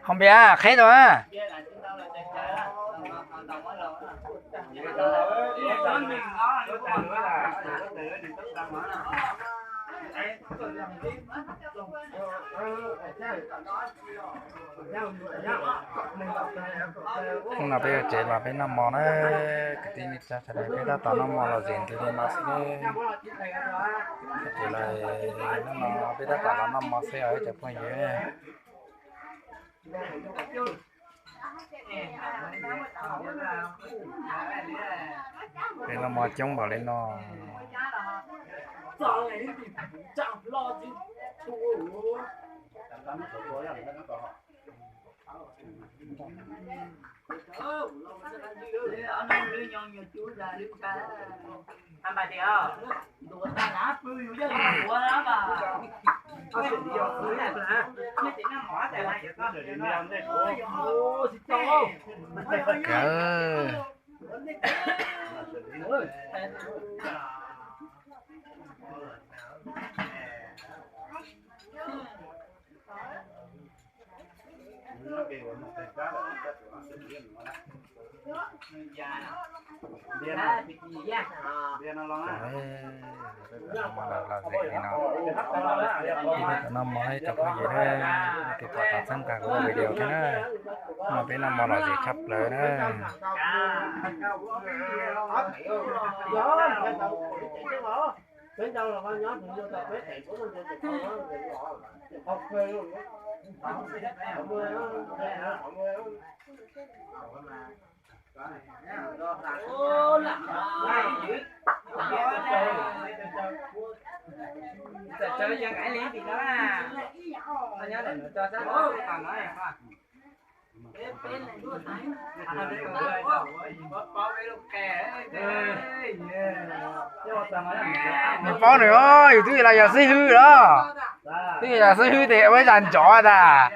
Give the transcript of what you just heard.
Hos npias qheb tau a. Hnub no peb ua tsev los peb noj mov na, kwv tij neej tsa sawv daws, peb tab tom noj mov lom zem ntev li no xwb. Ces hnub no peb tab tom los noj mov xwb os ib tsoom phooj ywg. Peb noj mov coob npaum li no. Kawg. Noj mov lom zem li no, ib tug noj mov ib tsoom phooj ywg na, nej tus pom tau txhawb nqa kuv video thiab na. Hnub no peb noj mov lom zem tshaj plaws na. Nws paub nws, yus twb los yog xib hwb los, twb yog xib hwb tes ua ib zag ntsov tas.